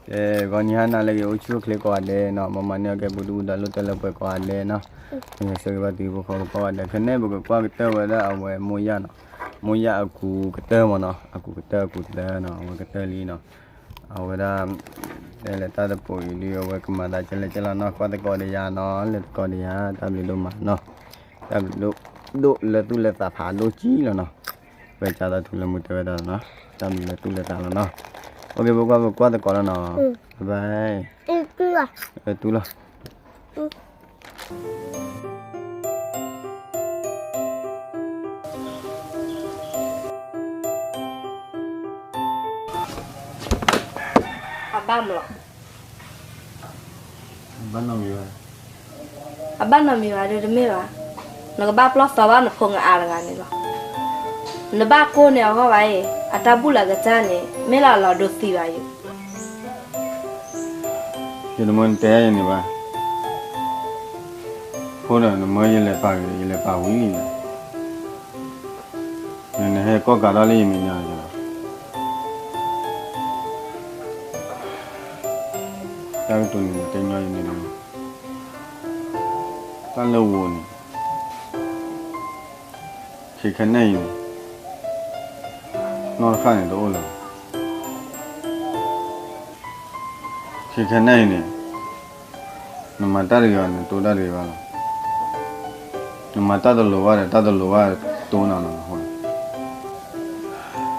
ကဲ ဂီၤနံၤဟါနၤလၢအဂ့ၤ အိၣ်ဆူၣ်အိၣ်ချ့ကိးဂၤဒဲးနီၤ, မ်မၤန့ၢ်အီၣ်ကဲပူၤဒုၣ်ပူၤဒါ လိၣ်တဲလၢပှဲၤကိးဂၤဒဲးနီၤ, ဆၢဂ့ၤဘၣ်သုဖိဃီဖိကိးဂၤဒဲး, ခဲန့ၣ် ပကကွၢ်ကတၢၢ်ဝဲဒၣ်အဝဲမိၢ်ယၢ်နီၤ, မိၢ်ယၢ်အကူကတၢၢ်မ့ၢ်နီၤ, အကူကတၢၢ်အကူသၢနီၤ, အဝဲကတၢၢ်လံနီၤ, အဝဲဒၣ် တဲလၢတၢ်တပိာ်အံၤဒုး အဝဲကမၤသးကဲလဲၣ်ကဲလဲၣ်နီၤ, ကွၢ်သကိးဒီးယၤနီၤ, လဲၤသကိးဒီးယၤ, တၢ်ဘျုးဒိၣ်မးနီၤ, တၢ်ဘျုးဒိၣ်ဒိၣ်လၢသူၣ်လၢသးဖးဒိၣ်ကံလီၤနီၤ, ပဝဲကၢ်သးထူလၢမူတဲဝဲဒၣ်နီၤ, တၢ်ဘျုးလၢသူၣ်လၢသးလီၤနီၤ, အိၣ်က့ၤ ပကွၢ်ပကွၢ်သကိးလီၤနီၤ, bye bye, တူၢ်လီၤ. အဘၣ်မလီၤ. အဘၣ်နီတမံၤဘၣ်ဒီးတမ့ၢ်ဘၣ်, နကဘၣ်ပျီၢ်သီဘၣ်နဖိနအါတဂၤန့ၣ်လီၤ. နဘၣ်ကိၢ်န့ၢ်အဂီၢ်ဘၣ်အံၤ အတၢ်ဘူၣ်လၢအကစၢ်န့ၣ် မ့ၢ်လၢအလီၤဒိသံဘၣ်ယိၤ ယတမၢနတဲယၤန့ၣ်ဘၣ်, ဖိဒီးနမၢယလဲၤပာ်ဂ့ၤ ယလဲၤပာ်ဝံၤလံန့ၣ်, နဟဲကီၢ်ကးထီၣ်လၢယမဲာ်ညါလီၤ, တၢ်ကတိၤန့ၣ်တဲညီယၤန့ၣ်လီၤ, တၢ်လၢဝိၤန့ၣ် ခဲခဲနံၣ်အံၤန့ၣ် နီၢ်တဃၣ်န့ၣ်တအိၣ်လၢၤဘၣ်, ခဲခဲနံၣ်အံၤန့ၣ် နမၤတၢ်တဂ့ၤဘၣ် နတိၢ်တၢ်တဂ့ၤဘၣ်လီၤ, နမၤတၢ်တလိၤဘၣ်ဒီး တၢ်တလိၤဘၣ်တိၢ်နၤလီၤ,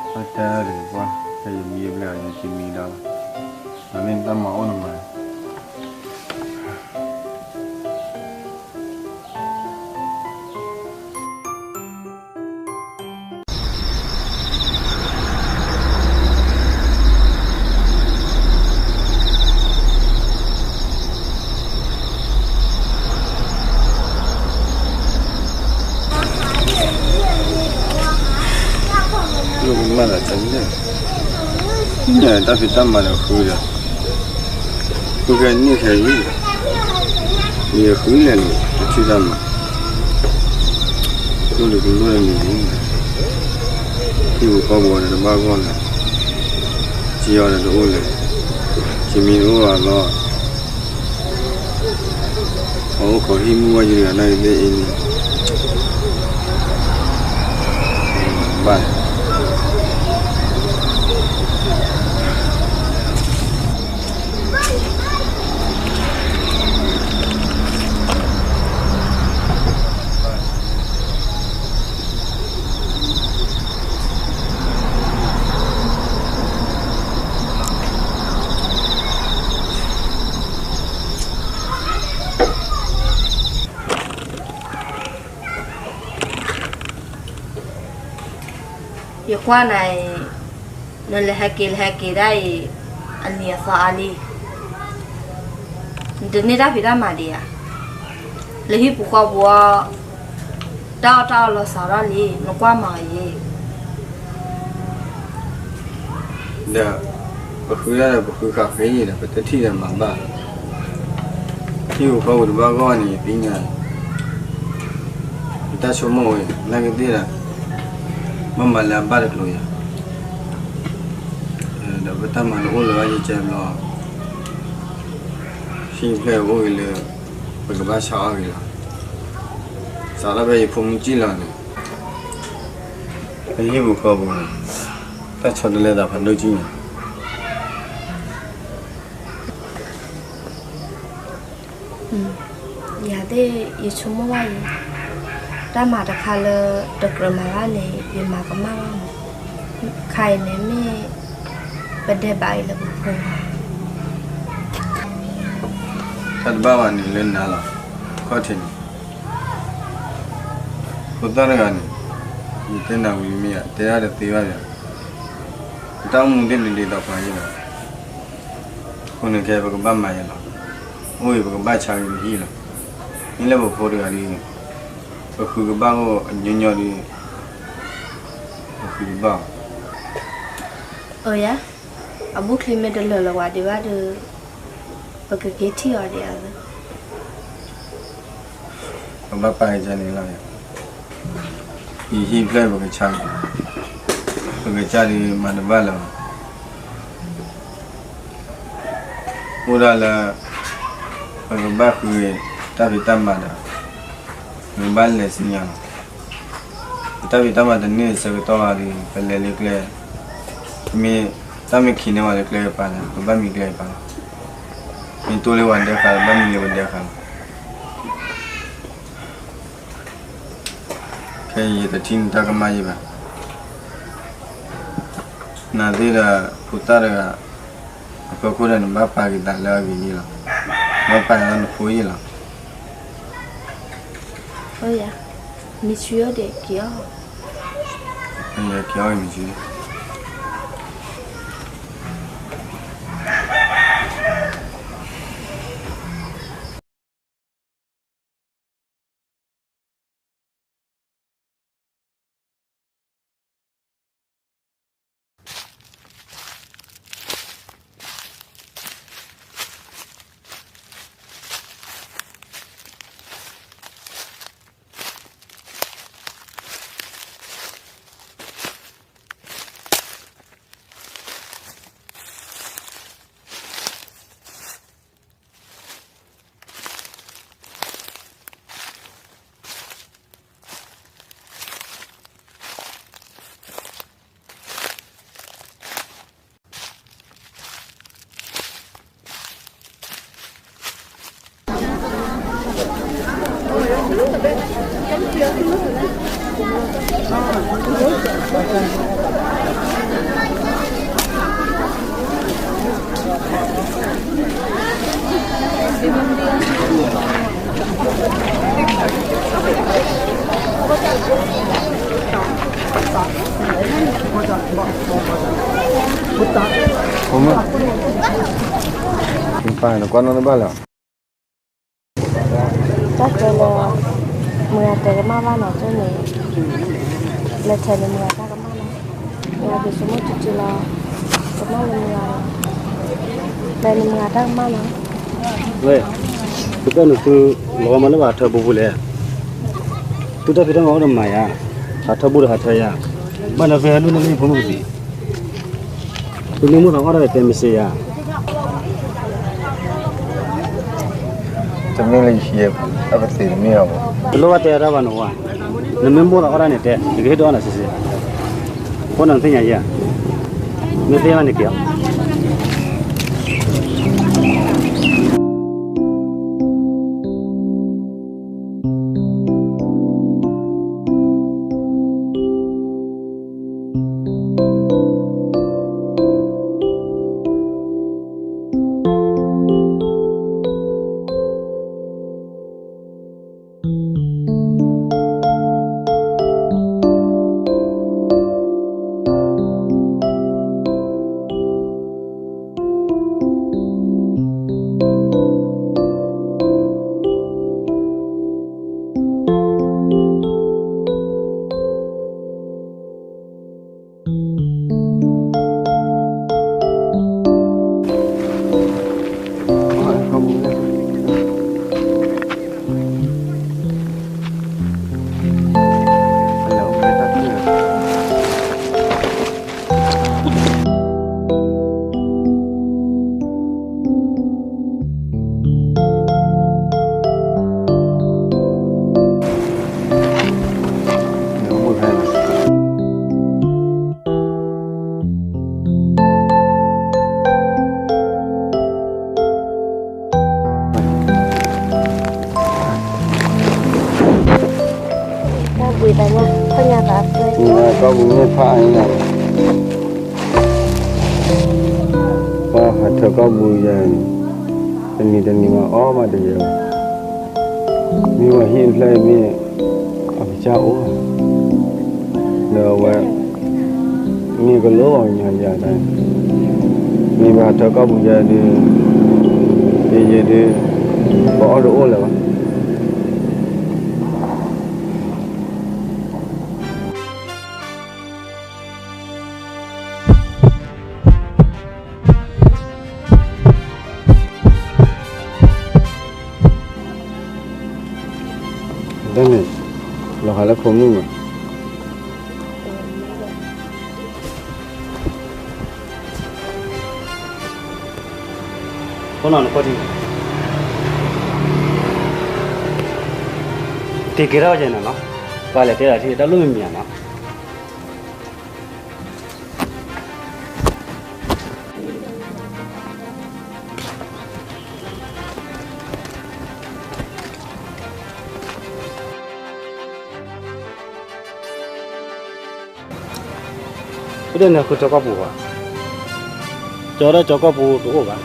အတၢ်တဂ့ၤကွၢ် ဖဲယမံဘျဲၣ်အီၤ ယကမံဒီးလီၤ, မ့ၢ်တၢ်မၤအိၣ်နမၤ မၤသးဒ်န့ၣ်, တၢ်ဖံးတၢ်မၤဒီးဃုဒီး, ဃုကဲန့ၢ်ခဲအံၤ, ယဃုလဲၣ်န့ၣ် တထံၣ်တၢ်မၤ, လိၣ်လၢကလိၣ်လၢန့ၣ်, ဟံၣ်ပူၤဃီပူၤဒီးတဘၣ်ဂီၢ်လဲၣ်, စံးအီၤဒီးတအိၣ်လဲၣ်, စံးမ့ၢ်တအိၣ်အလီၢ် အအိၣ်ခိးဟံၣ်မုၢ်ဝဲယံၤတဂၤနာ်က့သ့ၣ်အံၤန့ၣ်, ဘၣ် ယကွၢ်နၤအံၤ, နလဲၤဟဲက့ၤလဲၤဟဲက့ၤဒၣ်အံၤ, အနံၤအသီအါလံ, နတန့ၢ်တၢ်ဖံးတၢ်မၤဒံးဧါ, လၢဟံၣ်ပူၤဃီပူၤအီၤ, တၢ်အီၣ်တၢ်အီလီၤစှၤထီၣ်လံ, နကွၢ်မၤအီၤယံၤ ဒီး ပဃုဒၣ်ဒီးပဃုဃာ်ဃ့ယံၤဒီး ပတထံၣ်ဒီးမၤဘၣ်, ဟံၣ်ပူၤဃီပူၤတဘၣ်ဂီၢ်န့ၣ် ယသ့ၣ်ညါ, ယတၢ်ဆိကမိၣ်ဝဲ နာ်က့သ့ၣ်ဒီး ဘၣ်မၤလၢအဘၣ်တကျိၤယၤ, ဒီးပတၢ်မၤတအိၣ်လၢၤဘၣ်ယကဲဘျီ, ဟံၣ်ဖျဲၣ်အိၣ်ဂ့ၤလၢ ပကဘၣ်ဆါအီၣ်ဂ့ၤလီၤ, စးထီၣ်ဖဲယဖိမုၣ်ကံၣ်လီၤန့ၣ်, လၢဟံၣ်ပူၤဃီပူၤန့ၣ်, တၢ်ဆီတလဲသးဖးဒိၣ်ကံၣ်န့ၣ် ယၤသ့ၣ်ယဆိကမိၣ်ဘၣ်အံၤ, တၢ်မၤတခါလၢတကြၢးမၤဘၣ်န့ၣ် ယမၤကမၣ်လီၤမး, ခါအံၤန့ၣ်မ့ၢ် ပဒဲးဘးအံၤလၢပဖိလီၤ, တၢ်တဘၣ်ဘၣ်န့ၣ်လၢနၤလီၤ, ခီၣ်ထံးန့ၣ် ဖိသၣ်တဂၤန့ၣ်, ယတဲနၤဝံၤမ့ၢ်ဧါ, တဲဒၣ်တသ့ဘၣ်ယၤ, ပတၢ်အိၣ်မူသ့ၣ်တဒ်သိးပှၤယဲဘၣ်, အဃိန့ၣ်ခဲအံၤပကဘၣ်မၤယဲလီၤ, အိၣ်အံၤပကဘၣ်ဆါဂ့ၤတဟံၣ်လီၤ, မ့ၢ်လၢပဖိတဂၤဒီး, ပဃုကဘၣ်အိၣ်အညီညီဒီး, ပဃုကဘၣ်အီၤ, အၢယၤ, အဘူၣ်ချံမ့ၢ်တလၢာ်လၢၤဝဲဒံးဘၣ်ဒီး, ပကက့ၤထံၣ်အီၤဒံးဧါ ပဘၣ်ပာ်ကစၢ်န့ၣ်လီၤ, ယဟံၣ်ဖျဲၣ်ပကဆါ, ပကစၢ်ဒုးမၤတဘၣ်လၢၤဘၣ်, အိၣ်ဒၣ်လၢ ပကဘၣ်ဃုတၢ်ဖံးတၢ်မၤဒီး ပကဘၣ်လဲၤဆူညါလီၤ. ပတၢ်ဖံးတၢ်မၤတန့ၢ်ဆၢကတီၢ်ဘၣ်ဒီး ပလဲၤလၢကျဲ, မ့ၢ်တၢ်မ့ၢ်ခံးန့ၢ်ဝဲလၢကျဲကပၤဒီး ပဘၣ်မံကျဲကပၤလီၤ. မ့ၢ်တိၢ်လၢပှၤဒဲဃာ်ဒီး ဘၣ်မံလၢပှၤဒဲဃာ်လီၤ. ခဲအံၤယတထံၣ်နတၢ်ကမၣ်ယံၤဘၣ်. နသ့ၣ်ဒီး ဖိသၣ်တဂၤ အဖီခိၣ်ဒီး နဘၣ်ပာ်က့ၤသးလၢအဂ့ၤယံၤလီၤ. နဘၣ်ပာ်သးလၢနဖိယံၤလီၤ. မ့ၢ်ဆူၣ်အိၣ်ဒံးက့ၤအီၣ်, က့ၤအီၣ်မ့ၢ်ဆူၣ်. ပၢ်နကွၢ်နီၣ်တဘၣ်လၢၤ. တၢ်တဲလၢ မုၢ်ဂၤတဲကမၣ်ဘၣ်နီၤ ကၠိန့ၣ် လဲၤထဲန့ၣ်မုၢ်ဂၤတၢ်ကမၣ်နီၤ, မုၢ်ဂၤဒုးဆိကမိၣ်တုၤတုၤလီၤ, ကမၣ်လၢမုၢ်ဂၤ, လဲၤန့ၣ်မုၢ်ဂၤတၢ်ကမၣ်နီၤ. ဝဲ, သုကနုာ်သု လီၤမၤလၢဘၣ်ဟးထၢပူၤပူၤလဲၣ်, သုတၢ်ဖံးတၢ်မၤအိၣ်ဒီးမၤယၤ, ဟးထၢပူၤဒီးဟးထၢယၤ, ဘၣ်နသ့ၣ်ဟဲဒိၣ်န့ၢ်လၢဖိမုၣ်ကသံၣ် သုမ့ၢ်မိၣ်သးအီၣ်တၢ်ဒီးတဲမ့ၢ်စ့ယၤ, တမ့ၢ်လၢယဟံးအပူၤ တၢ်ပသ့ၣ်တမ့ၢ်အီၤဘၣ်. တလိၣ်ဘၣ်တဲအတၢ်ဘၣ်နဝၤ, နမ့ၢ်မိၣ်သးအီၣ်တၢ်န့ၣ်တဲ ယကဟ့ၣ်ဒိၣ်အီၣ်နၤစ့စ့, ဃိနၤနသ့ၣ်ညါယၤ, မ့ၢ်သ့ဘၣ်န့ၣ်က့ၤအီၤ. တၢ်ဘှံးတၢ်ညၣ်, ဖးညၣ်သး, ကီၢ်ပူၤန့ၣ်ဖးအါန့ၣ်, ပှၤဟးထၢကီၢ်ပူၤယၤန့ၣ်, တနံၤတနံၤမၤအီၣ်မးတယဲၢ်ဘၣ်, မ့ၢ်ပှၤဟံၣ်ဖျၢၣ်အံၤမ့ၢ် အကစၢ်အိၣ်, ဒီးအဝဲ မ့ၢ်ကလိၣ်အီၤညီယၤတၢ်, မ့ၢ်ပှၤဟးထၢကီၢ်ပူၤယၤဒုး, ယဲယဲဒုး, ပှၤအီၣ်တအိၣ်လၢၤဘၣ်. တၢ်န့ၣ် လီၤဟးလၢခိမုၣ်မး. ဖိနီၤနခိၣ်ထံး, က့ၤက့ၤထီၣ်ကဲနီၤနီၤ, ပှၤလဲၤတဲလီၤထံၣ်တၢ်လိၣ်မံၤမံၤဧါနီၤ. ဖဲဒၣ်န့ၣ်ဃုထၢကီၢ်ပူၤဘၣ်, ကၠီဒၣ်ကၠီကီၢ်ပူၤတအိၣ်ဘၣ်,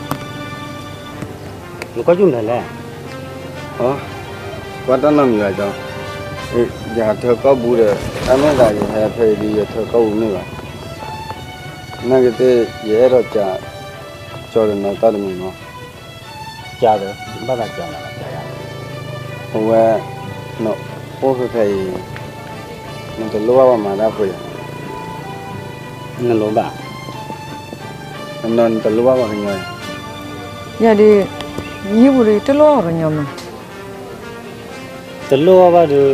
နကွၢ်ကၠူၣ်မနုၤလဲၣ်. ကွၢ်တၢ်နီတမံၤဘၣ်ကၠီ, ယဟးထၢကီၢ်ပူၤဒီး တၢ်မ့ၢ်သးယဟဲဖဲအံၤဒီး ယထၢကီၢ်ပူၤမ့ၢ်ဘၣ်, နာ်က့သ့ၣ် ယအဲၣ်ဒိးကၠီ, ကၠီဒီးနတၢ်တမံၤမး. ကၠီဒီး ဘၣ်သးကၠီနၤလီၤ, ကၠီယၤ, အဝဲ နအိၣ်ဖဲဖဲအံၤ နတလိၣ်ဘၣ်ပှၤမၤတၢ်ဖိယၤ, နလိၣ်ဘၣ်, နတလိၣ်ဘၣ်ပှၤကညီယၤ, ယၤဒီး ယဟံၣ်ပူၤဒီးတလိၣ်ပှၤကညီမး, တလိၣ်ဘၣ်ဘၣ်ဒီး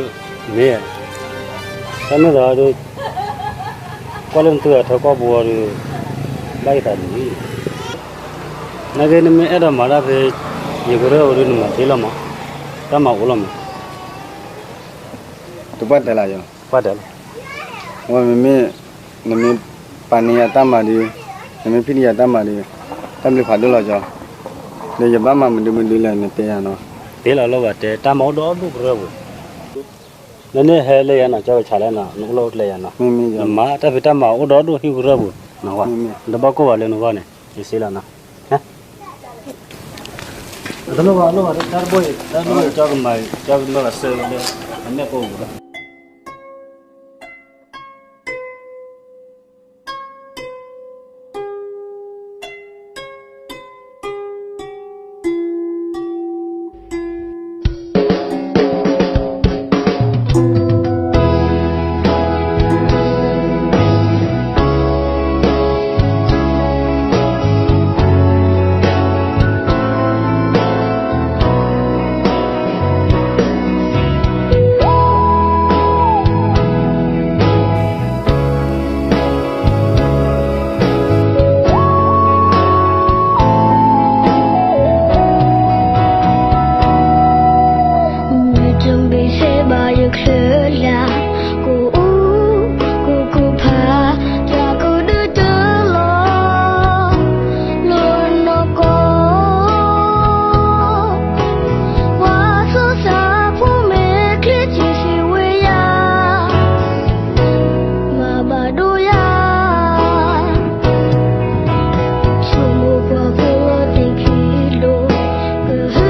မ့ၢ်, တၢ်မ့ၢ်သးဒီး ကွၢ်လၢနသုဂၤထၢကီၢ်ပူၤအီၤဒီး ဘၣ်ယသးဒ်အံၤ, နာ်က့နမ့ၢ်အဲၣ်ဒိးမၤတၢ်ဖဲ ယကရၢၢ်အီၤဒီး နမၤသ့လီၤမး, တၢ်မၤအိၣ်လီၤမး, တပှၢ်တဲလၢယၤ, ပှၢ်တဲလီၤ, ဝဲမ့မ့ၢ် နမ့ၢ်ပာ်န့ၢ်ယၤတၢ်မၤဒီး, နမ့ၢ်ဖံးန့ၢ်ယၤတၢ်မၤဒီး, တၢ်ဘျုးဖးဒိၣ်လီၤကၠီ, ဒီးယဘၣ်မၤမနုၤမနုၤလဲၣ် နတဲယၤနီၤ, သ့လီၤလီၤဘၣ်တဲ တၢ်မၤအိၣ်ဒီဒူၣ်ကရၢၢ်ပူၤ, နန့ၣ်ဟဲလၢယၤနီၤ ကၠီကဆးလဲၣ်နီၤ နအိၣ်လၢအိၣ်ကျဲယၤနီၤ, မ့မ့ၢ်ယၤမၤတၢ်ဖံးတၢ်မၤအိၣ်ဒီဒူၣ်ဟံၣ်ကရၢၢ်ပူၤ, နတဘၣ်ကိၢ်ဘၣ်လၢနဂီၢ်န့ၣ် ယစ့လီၤနီၤ, အတလိၣ်ဘၣ်လိၣ်ဘၣ် တၢ်တဘိအံၤ တၢ်တဘိအံၤ ကၠီကမၤ ကၠီကမၤဘၣ်စၢၤလၢ အမဲာ်ပိာ်ပူၤလီၤ. မုၢ်တဘ့ၣ်စဲဘၣ်ယချၢလၢ်, ကိၢ်အူ, ကိၢ်ကိၢ်ဖး, တၢ်ကိၢ်ဒုးတလီၤ, လီၤနီၢ်ကီၢ်, ပှၤသူၣ်စၢ်ဖိမ့ၢ်ချ့ထံၣ်စံးဝဲယၤ မၤဘၣ်ဒိယၤ, ဆိကမိၣ်ပှၤဖိလီၤသ့ၣ်ခံလိၤ, ကဟု,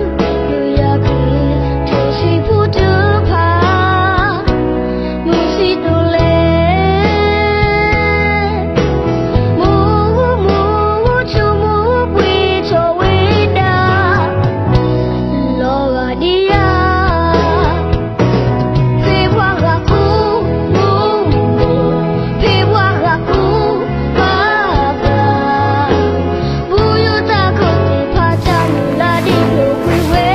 ကယၤက့ၤ, ထိၣ်စံးဖိတဖၣ်, မုၢ်စံးဒိၣ်လဲၣ်, မိၢ်, မိၢ်, ဆိကမိၣ်ပှ့ၤထီၣ်ဝဲဒၣ် လီၤဂာ်ဒံးယၤ, ဖဲပှၤဂၤကူ, ဖဲပှၤဂၤကူ, ပၢ်ပၢ်, ပူၤယိၤတၢ်ကိၢ်သ့ၣ်တဖၣ်တၢ်မုၢ်လၢ်ဒ်သိးကွံာ်ဝဲ,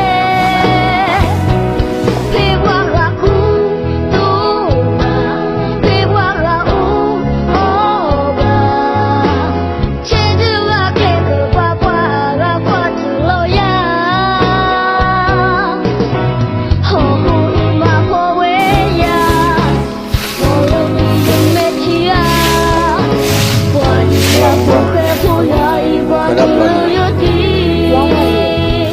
ဖဲပှၤဂၤကူ, တိၢ်မး, ဖဲပှၤဂၤအိၣ်အီၤဘၣ် ဆဲးဒုးဂၤကျဲကပၤပှၤဂၤကွၢ်တလီၤယၤ, ဟီၣ်ခိၣ်အံၤမၤဖှီၣ်ဝဲယၤ, မ့ၢ်ယမဲာ်ထံဧါ, ပှၤဒံးယၤဖိဃဲဖိယၤအံၤပှၤဒံးယိယိသံ ဝံၤဒံး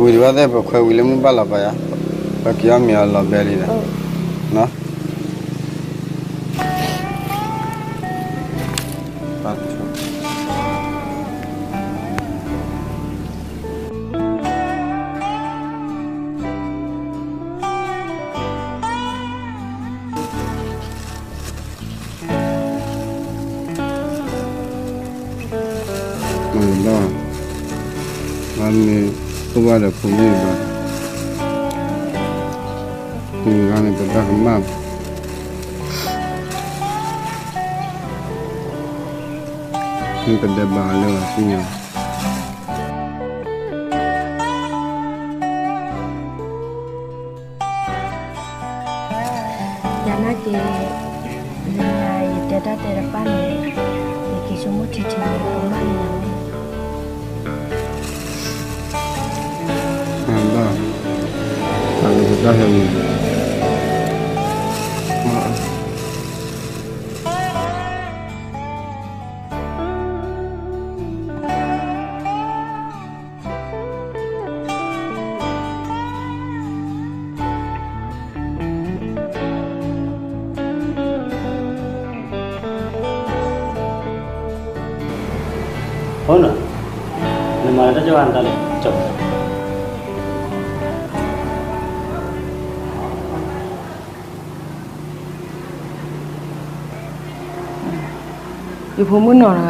ဘၣ်သ့ၣ် ပခွဲးဝံၤလၢမုၢ်ဘၣ်လီၤပာ်ယၤ, ပက့ၤအီၣ်မ့ၤအီၤလီၤဘဲလံဒီး, မ့ၢ်ဘၣ်, ဘၣ်မ့ၢ်အိၣ်ဘၣ်ဒီးဖိမုၣ်ဘၣ်, မ့ၢ်ဂၤန့ၣ် ပတၢ်ကမၣ်, မ့ၢ်ပဒဲးဘးလၢအသ့ၣ်ညါ ယနာ်က့ၤ, လၢညါယတဲတၢ်တဲတဖၣ်န့ၣ်, ယက့ၤဆိကမိၣ်ထံထံန့ၣ် ကမၣ်လၢယၤန့ၣ်, ဟဲဝံၤ ဖိနီၤ, နမၤတၢ်ကၠီၣ်ဝါနတၢ်လဲၣ်, ကၠီၣ်ဝါ ယဖိမုၣ်နီၢ်တဂၤ,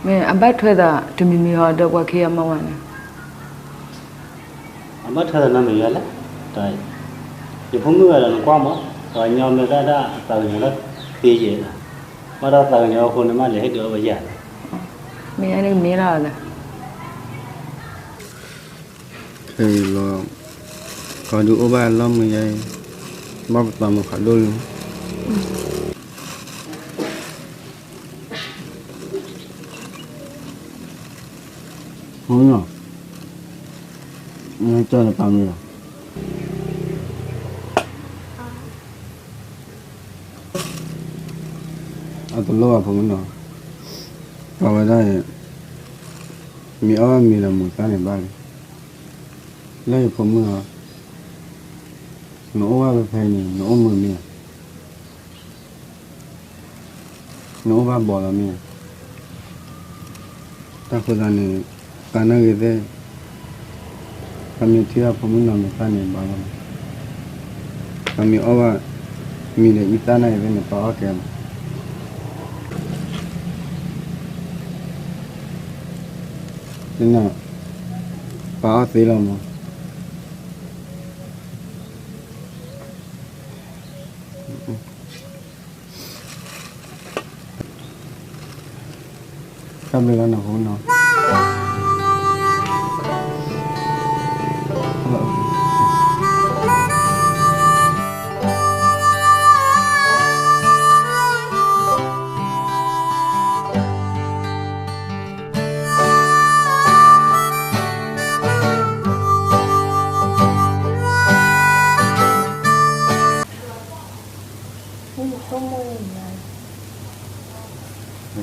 မ့ၢ်အဘၣ်ထွဲသးတမံၤမံၤဟီဒီးပှၤခံဂၤမၤဝဲန့ၣ်, အဘၣ်ထွဲသးနီတမံၤလဲၣ်, ယဖိမုၣ်ဂၤဒီးနကွၢ်မး, ပှၤကညီမ့ၢ်တၢ်ဒၣ်အသးကညီၤလၢသ့ယဲၢ်, ဘၣ်ဒီးသးကညီၤအဃိန့ၣ်မးလဲၤဟ့ၣ်ဒုးအီၣ်ဝဲယၤ, မ့ၢ်န့ၣ်ကမ့ၢ်လီၤ, ခဲအံၤလီၤ, ပှၤဒုးအိၣ်ဘၣ်အလီၢ်မုာ်ယါအံၤ, ဘၣ်ပသးမုာ်ဖးဒိၣ်လံ. ဖိနီၤ, နကၢ်လၢပာ်မ့ၢ်လီၤ, အတလိၣ်ဘၣ်ဖိမုၣ်နီၤ, ပာ်ဝဲဒၣ်အံၤ, မ့ၢ်အီၣ်မ့ၤဒီးမုာ်သၣ်န့ၣ်ဘၣ်လံ, လၢယဖိမုၣ်လီၤ, နအိၣ်ဘၣ်ဖဲဖဲအံၤန့ၣ် နအိၣ်မုာ်မ့ၢ်ဧါ နအိၣ်ဘၣ်ဘီလီၤမ့ၢ်ဧါ, တၢ်ဃိသတးန့ၣ်, ပာ်နာ်ဂ့ၤသ့ၣ်, ပမ့ၢ်ထံၣ်ဘၣ်ဖိမုၣ်နီၢ်မ့ၢ်သၣ်န့ၣ်ဘၣ်လီၤ, ပမ့ၢ်အီၣ်ဘၣ်, မ့ၢ်ဒီးအံသၣ်နာ်ဂ့ၤသ့ၣ်န့ၣ် ပာ်အီၣ်ကဲလီၤ, ပာ်အီၣ်သ့လီၤမး. တၢ်ဘျုးလီၤနီၤဖိနီၤ.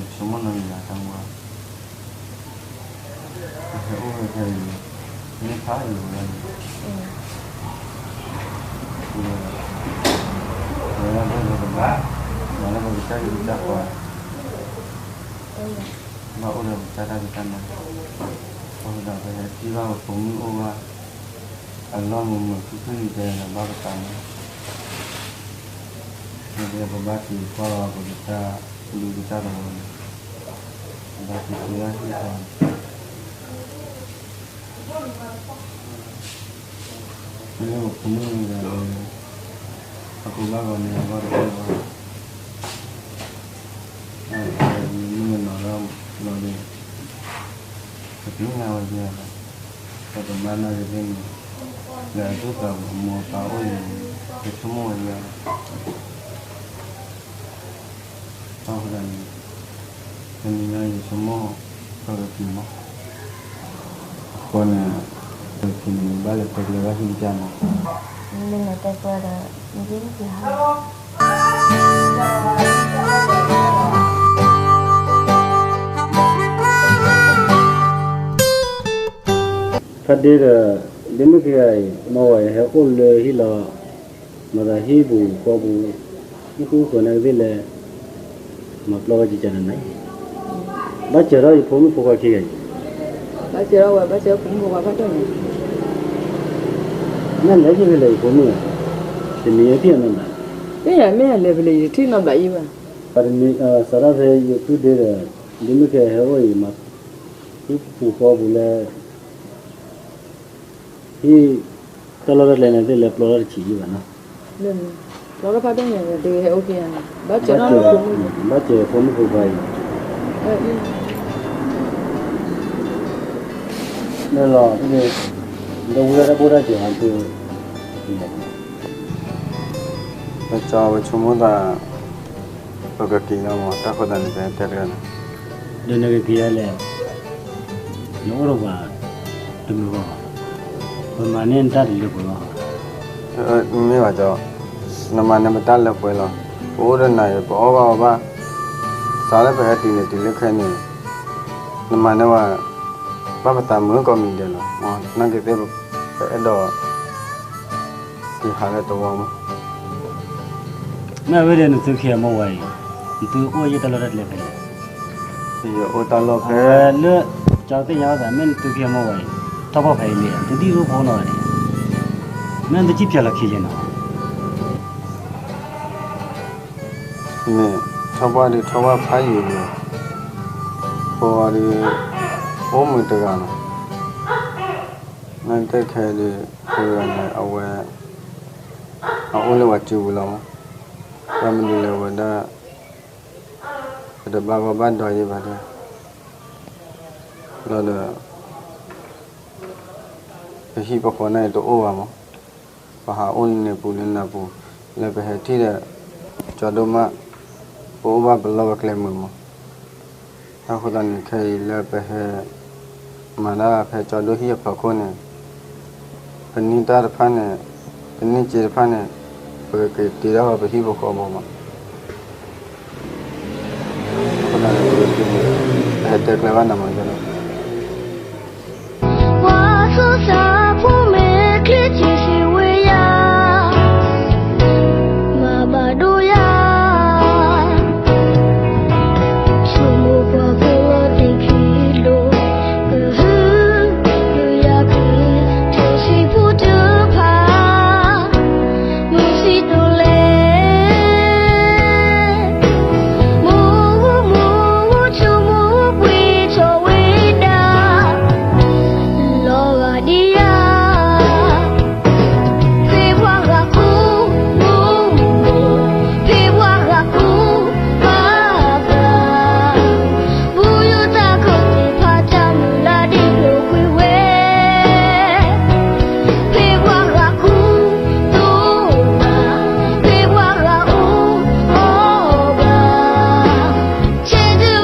ဆိကမိၣ်နီၢ်မံၤလၢတၢ်မူ, ဟဲအိၣ်ဝဲဖဲအံၤ, မ့ၢ်ဖးအံၤဝဲဒၣ်န့ၣ်, ဝဲဒၣ်ဖဲလၢကဘၣ်, မၤလၢပကစၢ်ဂံၢ်ကစၢ်ဘါ, ဘၣ်အိၣ်ဒီးပကစၢ်တၢ်ဖံးတၢ်မၤ, အဃိသတးပဟဲထံၣ်ဘၣ်ပဖိမုၣ်အိၣ်ဘၣ်, အလီၢ်မုာ်မုာ်ခုၣ်ခုၣ်န့ၣ် တဲဒီးဘၣ်ပသးမး, မ့ၢ်တဲပဘၣ်က့ၤကွၢ်လီၤပကစၢ်, ပကစၢ်တဝီန့ၣ်, ဘၣ်က့ၤသ့ဘၣ်ဟ့ၣ်အီၤ မ့ၢ်ပဖိမုၣ်တဂၤလၢ အကူဘၣ်ဂီၤန့ၣ် အဂီၢ်တအိၣ်ဘၣ်, မ့ၢ်မုၣ်ကနီၤလီၤဒီး ပသ့ၣ်ညါဝဲဒၣ်လီၤ, ပကမၤနာ်က့ၤသ့ၣ်န့ၣ် လၢအသူၣ်သးပူၤ အမိၢ်အပၢ်အိၣ်န့ၣ် ပဆိကမိၣ်ဝဲဒၣ်လီၤ. အဃိသတးန့ၣ် တနံၤညါယဆိကမိၣ် ပကက့ၤမး, အဃိန့ၣ် ပကက့ၤန့ၣ် ဘၣ်လဲၤတဲကျဲဘၣ်ဟံၣ်ကစၢ်မး, မ့ၢ်တဲကျဲဒီး မ့ၢ်ဟံၣ်ကစၢ် ဖါဒ့ဒီး ဒ့မုၣ်ခံဂၤအံၤ မ့ၢ်ဝဲဟဲအိၣ်လၢဟံၣ်လီၤ, မၤသးဟံၣ်ပူၤဃီပူၤ, ဟံၣ်ဃူဃီန့ၣ်ကသ့ၣ်လဲၣ်, မၤပျီဝဲကကနၤန့ၣ်, ဘၣ်စၢၤထီၣ်ယဖိမုၣ်ဖိခွါခံဂၤအံၤ, ဘၣ်စၢၤထီၣ်ဝဲ ဘၣ်စၢၤဖိမုၣ်ဖိခွါဘၣ်တၢ်န့ၣ်, မ့ၢ်လဲၤဟံၣ်ဖဲလဲၣ်ယဖိမုၣ်, တနံၤအံၤထံၣ်နီတဘျီ, မ့ၢ်လဲၤဖဲလဲၣ်ယတထံၣ်နီတဘျီအံၤဘၣ်, ပှၤတမံၤ စးထီၣ်ဖဲယဖုဒ့ဒီး ဒ့မုၣ်ခံဂၤဟဲအိၣ်အံၤ မၤ ဟံၣ်ပူၤဃီပူၤလၢ ဟံၣ် တၢ်လီၢ်တၢ်ကျဲန့ၣ်သ့ၣ်လဲၤပျီထီၣ်တဆံးယံၣ်ဘၣ်နီၤ, ပျီထီၣ်ဖးဒိၣ်ညါဒီးဟဲအိၣ်က့ၤယၤန့ၣ် ဘၣ်စၢၤဖိမုၣ်, ဘၣ်စၢၤဖိမုၣ်ဖိခွါအံၤ, လၢလီၤ ဒီးဝံၤလီၤတၢ်ဘိၣ်တၢ်စၢၤဟီ ပကဆိကမိၣ်သး ပကက့ၤလီၤမး တၢ်ဃိသတးန့ၣ် ပတဲတဂၤန့ၣ်, ဒီးနကက့ၤဒ်လဲၣ်, နအိၣ်ဒီးပှၤတမုာ်ဘၣ်, ပမၤန့ၢ်နတၢ်တလၢပှဲၤဘၣ်, မ့ၢ်ဘၣ်ကၠီ, နမၤန့ၢ်ပတၢ်လၢပှဲၤလီၤ. ပအိၣ်ဒီးနၤအံၤ ပအီၣ်ဘၣ်အီဘၣ်, စးလၢပဟဲတုၤန့ၣ်တုၤလၢခဲအံၤန့ၣ်, နမၤန့ၢ်ဝဲ ဘၣ်ပသးမုာ်ကိးမံၤဒဲးလီၤ. နာ်က့သ့ၣ် ပအဲၣ်ဒိးက့ၤဟးလၢတဝီမး. မ့ၢ်ဝဲဒီးနသုခံဂၤမိၢ်ဝၤအံၤ, နသုအိၣ်ယံၤတၢ်လီၢ်တၢ်ကျဲဖဲလဲၣ်. ယအိၣ်တၢ်လီၢ်ဖဲ လၢ ကၠီသ့ၣ်ညါဘၣ်သး မ့ၢ်နသုခံဂၤမိၢ်ဝၤအံၤ ထီၣ်ပှၢ်ဖဲအံၤလံ, သုဒံၣ်ဒိၣ်ဖိနီၤန့ၣ်, မ့ၢ်နသုကံၣ်ဖျါလီၤခံယဲနီၤ. မ့ၢ်ထီၣ်ပှၢ်ဒီးထီၣ်ပှၢ်ဖးယံာ်လံ, ဖိဝဲဒီး အိၣ်မုာ်တဂၤလီၤ. နတဲခဲဒီး တဂၤန့ၣ် အဝဲ အအိၣ်လၢဝဲစုပူၤလီၤမး. ဘၣ်မနုၤလဲၣ်ဝဲဒၣ် ပတဘၣ်ဂီၢ်ဘၣ်ဒွးယံၤဘၣ်ဒီး လီၤဒီး ပဟံၣ်ပဃီန့ၣ်တအိၣ်ဘၣ်မး. ပဟးအိၣ်လၢန့ၣ်ပူၤလၢနၤပူၤ, လၢပဟဲထံၣ်ဒီး ကၠီဒိၣ်မး, ပအိၣ်ဘၣ်ပလီၢ်ပကျဲမုာ်မး. အဃိသတးန့ၣ် ခဲအံၤလၢပဟဲ မၤတၢ်ဖဲကၠီဒိၣ်ဟံၣ်အဖီခိၣ်န့ၣ်, ပန့ၢ်တၢ်တဖၣ်န့ၣ်, ပန့ၢ်စ့တဖၣ်န့ၣ်, ပကက့ၤတ့ထီၣ်ပဟံၣ်ပဃီအဂီၢ်မး. အဃိသတးန့ၣ် ပကက့ၤန့ၣ် ပဟဲတဲကျဲဘၣ်နၤမးလီၤ. ပှၤသူၣ်စၢ်ဖိမ့ၢ်ချ့ထံဆံးဝ့ယၤ, မၤဘၣ်ဒိယၤ, ဆိမိၣ်ပှၤဖိလီၤသ့ၣ်ခံလိၤ, ကဟုကယာ်က့ၤ ထိၣ်ဆံဖိတဖၣ် မုၢ်ဆံးဒိၣ်လဲၣ်, မိၢ်မိၢ်ဆိကမိၣ်ပှ့ၤထီၣ်ဝဲဒၣ် လီၤဂာ်ဒံးဧါ. ဖဲပှၤဂၤကိးမိၢ်မိၢ်, ဖဲပှၤဂၤကိးပၢ်ပၢ်, ပူၤယိၤတၢ်ခိၣ်သ့ၣ်တဖၣ်တၢ်မုၢ်လၢ်ဒ်ကျိၤကွံာ်ဝဲ ဖဲပှၤဂၤကိးဒိၣ်မး, ဖဲပှၤဂၤအိၣ်အီၣ်ဘၣ်, ဆဲးတဂၤ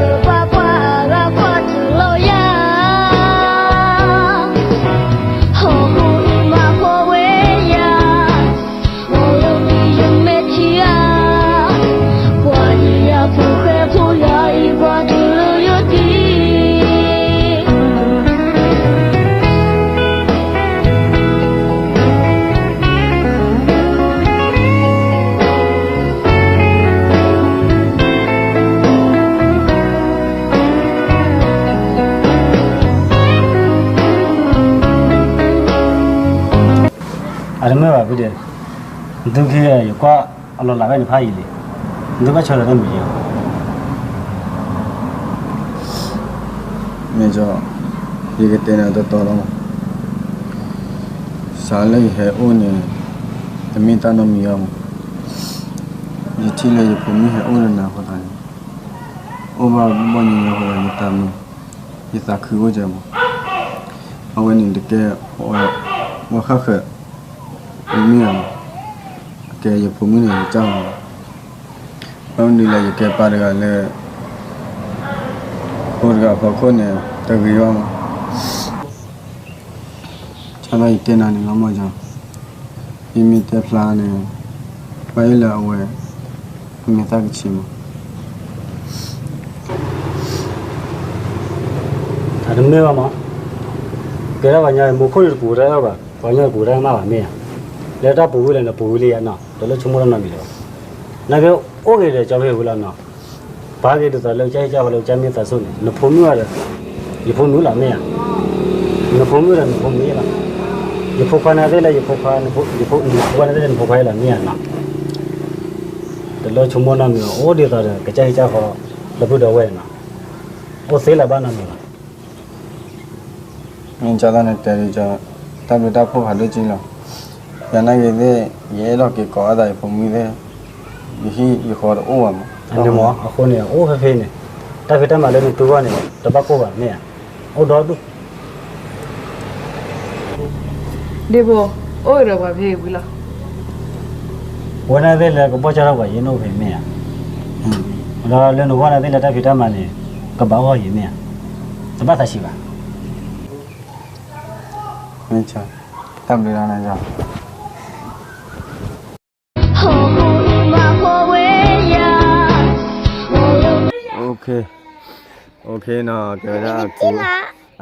ကျဲကပၤပှၤဂၤကွၢ်တလီၤယၤ, ဟီၣ်ခိၣ်အံၤမၤဖှီၣ်ဝဲယၤ, အီၣ်လီၤပံၤယမဲာ်ထံဧါ, ပှၤယံၤယၤဖိဃဲဖိယၤအံၤ ပှၤတုၤလၢယိၤတံၢ် အတမ့ၢ်ဘၣ်ဖုဒဲး, နသုခံဂၤ ယကွၢ်အလီၢ်လၤဖဲန့ၣ်ဖးယံာ်လံ, နသုဘၣ်ဆီလီၤတၢ်မုာ်ယဲၢ်. မ့ၢ်ကီး, ယကတဲနၤတီတီလီၤ. စးလၢယဟဲအိၣ်န့ၣ် တမ့ၢ်တၢ်နီတမံၤဘၣ်မး, ယထံၣ်လၢယဖိမုၣ်ဟဲအိၣ်ဒီးနၤအဃိသတးန့ၣ်, အိၣ်ဘၣ်ဘီၣ်ညီညီအဃိသတး ယသးမုာ်, ယသးခုအိၣ်ကဲမး. အဝဲန့ၣ်တကဲ ပှၤဃၣ်ဃၢၤ မ့ၢ်ဧါ, ကဲယဖိမုၣ်န့ၣ် ယကၢ်မး, ဘၣ်မနုၤလဲၣ် ယကဲပၢ်တဂၤလၢ ဖိတဂၤအဖီခိၣ်န့ၣ် တဂ့ၤဘၣ်မး. ကၠီလီၤ ယတဲနၤန့ၣ်လီၤမးကၠီ, ယမ့ၢ်တဲဖျါန့ၣ် ဘၣ်ယိၣ်လၢအဝဲ အမဲာ်သၣ်ကဆံးမး. အတမ့ၢ်ဘၣ်မး, ကဲဒၣ်ပှၤကညီ မူခိၣ်န့ၣ်တပူၤတၢ်ဘၣ်, ပှၤကညီတပူၤတၢ်မးဘၣ်မ့ၢ်ဧါ, လၢတၢ်ပူၤဝံၤလၢနပူၤဝံၤလံဧါနီၤ, တလိၣ်ဆိကမိၣ်တၢ်နီတမံၤလၢၤဘၣ်. နာ်က့အိၣ်က့ၤဒီးကၠီဖဲဝံၤလီၤနီၤ, ပာ်က့ၤဒ်သိးလၢကစၢ်ဟံၣ်ကၢ်ဃီလၢကစၢ်မ့ၢ်သးဆိန့ၣ် နဖိမုၣ်အီၤဒီး ယဖိမုၣ်လီၤမ့ၢ်ဧါ, နဖိမုၣ်ဒီးနဖိမုၣ်လီၤ, ယဖိခွါန့ၣ်သ့ၣ်လၢယဖိခွါ, နဖိခွါန့ၣ်သ့ၣ်လၢနဖိခွါလီၤမ့ၢ်ဧါနီၤ. တလိၣ်ဆိကမိၣ်နီတမံၤဘၣ်, အိၣ်ဒ်သိးဒီးကစၢ်ဟံၣ်ကၢ်ဃီ လၢပုၢ်ဒီဝဲၢ်နီၤ, အိၣ်သ့လၢၤဘၣ်နီတမံၤဘၣ်. မ့ၢ်ကၠီသးန့ၣ်တဲဒ်ကၠီ, တၢ်ဘျုးတၢ်ဖှိၣ်ဖးဒိၣ်က့လီၤ. ယနာ်က့ၤသ့ၣ် ယအဲၣ်ဒိးက့ၤကိးအသးယဖိမုၣ်သ့ၣ်, ယဟံၣ်ယဃီတအိၣ်ဘၣ်မး, အဃိန့ၣ် အိၣ်ဖဲဖဲန့ၣ်, တၢ်ဖံးတၢ်မၤလၢနသုဂီၢ်န့ၣ် တဘၣ်ကိၢ်ဘၣ်မ့ၢ်ဧါ, အိၣ်ဒီဒူၣ် ဒ့ဖိ, အိၣ်က့ၤဒီးပှၤဖဲအံၤဝံၤလီၤ. ဝဲဒၣ်သ့ၣ်လၢကဘီၣ်ကၢ်ထီၣ်ပှၤယဲၢ်န့ၣ်အိၣ်ဖဲမ့ၢ်ဧါ, ဒီးလၢနဂီၢ်န့ၣ်သ့ၣ်လၢတၢ်ဖံးတၢ်မၤန့ၣ် ကဘၣ်ဂီၢ်ယဲၢ်မ့ၢ်ဧါ, တဘၣ်သးဆံးဘၣ်. မ့ၢ်ကၠီ, တၢ်ဘျုးဒၣ်နၤကၠီ. OK, OK နီၤ, ကဲဝဲဒၣ်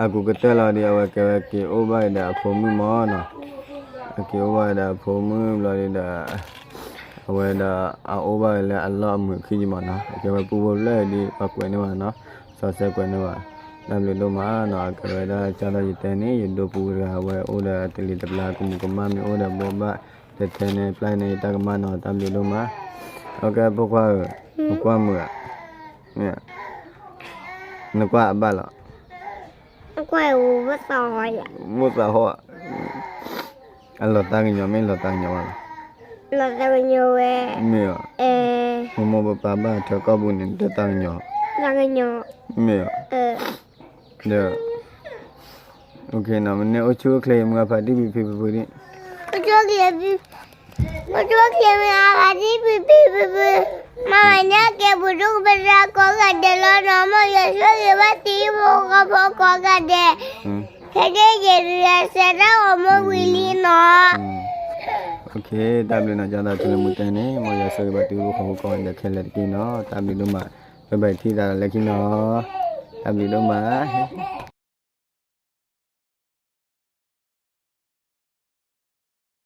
အကူကတၢၢ်လီၤဒီး အဝဲကဲဝဲက့ၤအိၣ်ဘၣ်ဒီးအဖိမုၣ်မၢ်နီၤ, အက့ၤအိၣ်ဘၣ်ဒီးအဖိမုၣ်ဘျီဒီး အဝဲဒီးအအိၣ်ဘၣ်ဝဲလၢအလီၢ်အမုာ်ခံယံၤမၢ်နီၤ, အကဲဝဲပူဖိဖျၢၣ်ဒီး ပှၤကွဲးန့ၢ်ဘၣ်နီၤ, စီၤစဲကွဲးန့ၢ်ဘၣ်, တၢ်ဘျုးဒိၣ်မးနီၤ, အကဲဝဲဒၣ်ကၢ်ထီၣ်ယတဲန့ၣ် ယဒိပူတဂၤ အဝဲအိၣ်ဒီးတလံၤတပျၢ် ကမူးကမၣ်မ့ၢ်အိၣ်ဒီးဘိးဘၣ် တထဲန့ၣ် ပျၢ်န့ၢ်ယတၢ်ကမၣ်နီၤ, တၢ်ဘျုးဒိၣ်မး, အကဲဖိခွါဧၢ, နကွၢ်မုာ်ဧါ, နကွၢ်အဘၣ်လီၤ, ဘိၣ်သးဟီၣ်, အလီၤတၢ်ကညီၤ မ့ၢ်လီၤတၢ်ကညီၤဘၣ်လီၤ, လီၤတၢ်ကညီၤဝဲ, မ့ၢ်, မိၢ်မိၢ်ပၢ်ပၢ်ဘၣ်ထွဲကီၢ်ပူၤန့ၣ် တၢ်တၢ်ကညီၤ, မ့ၢ်, ဒီး OK နီၤ, မ့ၢ်န့ၣ်အိၣ်ဆူၣ်အိၣ်ချ့မုၢ်ဂၢ်ဖးတံၢ်ဖံဖံဖုဖုဒံး, အိၣ်ဆူၣ်အိၣ်ချ့မုၢ်ဂၢ်ဖးတံၢ်ဖံဖံဖုဖု, မၤဝဲညါကဲပှၤဒိၣ်ကပတြၢၤကိးဂၤဒဲးလီၤနီၤ, မ်ယွၤဆိၣ်ဂ့ၤဘၣ်တံၤဖိသကိးကိးဂၤဒဲး, ခဲကနံၣ်အံၤ ယစဲးတၢ်ဂီၤမူဝံၤလံနီၤ, OK, တၢ်ဘျုးနီၤ, ကၢ်သးထူလၢမူတဲန့ၣ် မ်ယွၤဆိၣ်ဂ့ၤဘၣ်တံၤဖိသကိးကိးဂၤဒဲးခဲလၢာ်တက့ၢ်နီၤ, တၢ်ဘျုးဒိၣ်မး, ပဘၣ်ထံၣ်သးလၢခံနီၤ, တၢ်ဘျုးဒိၣ်မး.